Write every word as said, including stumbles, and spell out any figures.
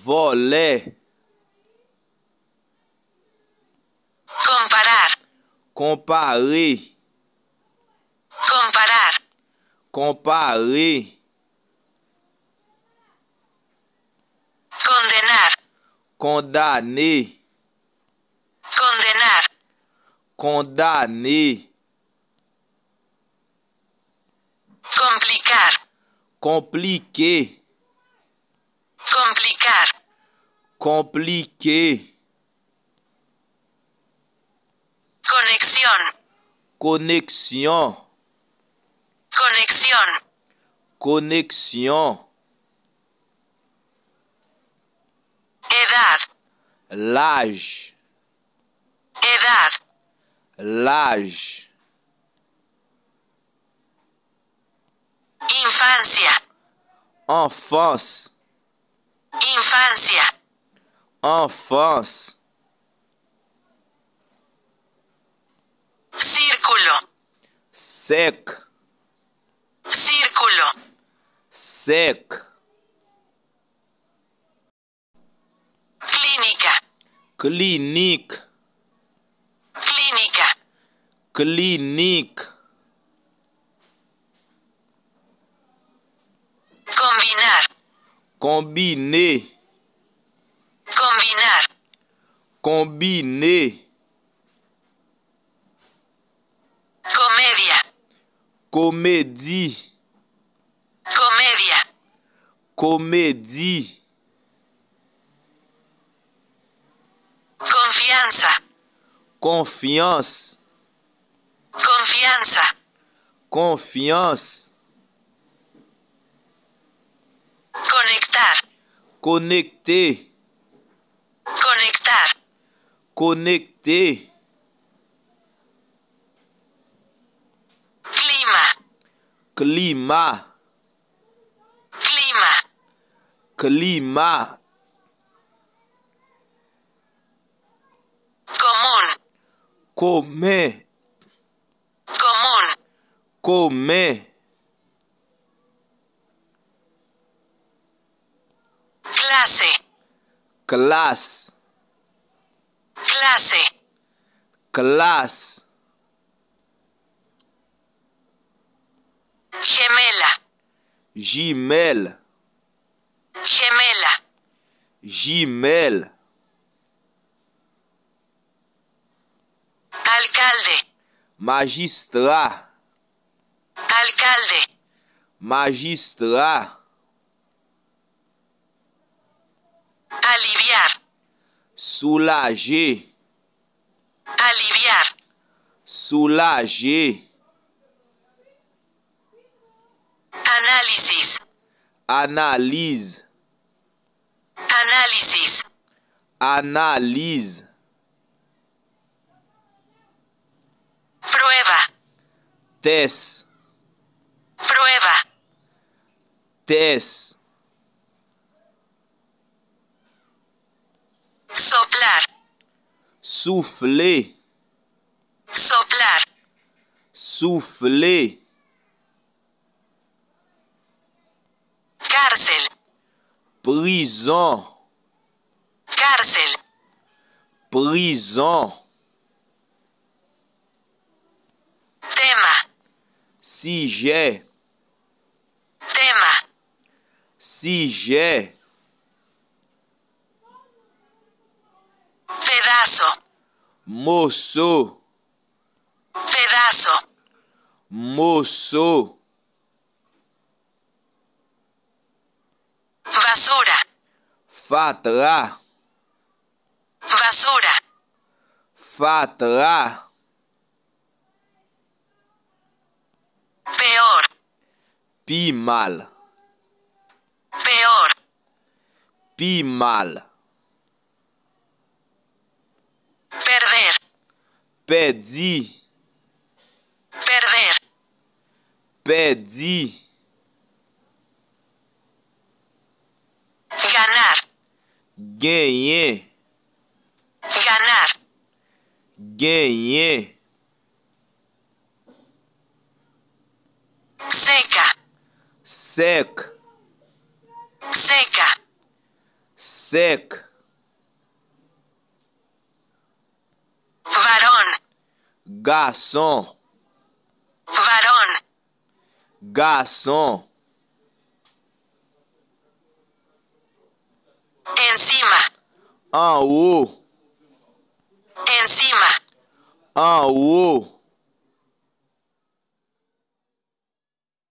Vòlè. Comparar. Konpare. Comparar. Konpare. Condenar. Kondane. Condenar. Kondane. Complicar. Konplike. Complicar. Konplike. Conexión. Koneksyon. Conexión. Koneksyon. Edad. Laj. Edad. Laj. Infancia. Anfans. Infancia. Anfans. Círculo. Sèk. Círculo. Sèk. Clínica. Klinik. Clínica. Klinik. Combinar. Konbine. Combinar. Konbine. Comedia. Komedi. Comedia. Komedi. Confianza. Konfyans. Confianza. Konfyans. Conectar. Konekte. Conectar. Konekte. Clima. Klima. Clima. Klima. Común. Komen. Común. Komen. Clase. Klas. Clase. Klas. Gemela. Jimèl. Gemela. Jimèl. Alcalde. Majistra. Alcalde. Majistra. Aliviar. Soulaje. Aliviar. Soulaje. Análisis. Analiz. Análisis. Analiz. Prueba. Tès. Prueba. Tès. Soplar. Soufle. Soplar. Soufle. Cárcel. Prizon. Cárcel. Prizon. Tema. Sijè. Tema. Sijè. Pedazo. Moso. Pedazo. Moso. Basura. Fatra. Basura. Fatra. Peor. Pi mal. Peor. Pi mal. Perder. Pèdi. Perder. Pèdi. Ganar. Genyen. Ganar. Genyen. Seca. Sèk. Seca. Sèk. Varón. Gason. Varón. Gason. Encima. Anwo. Encima. Anwo.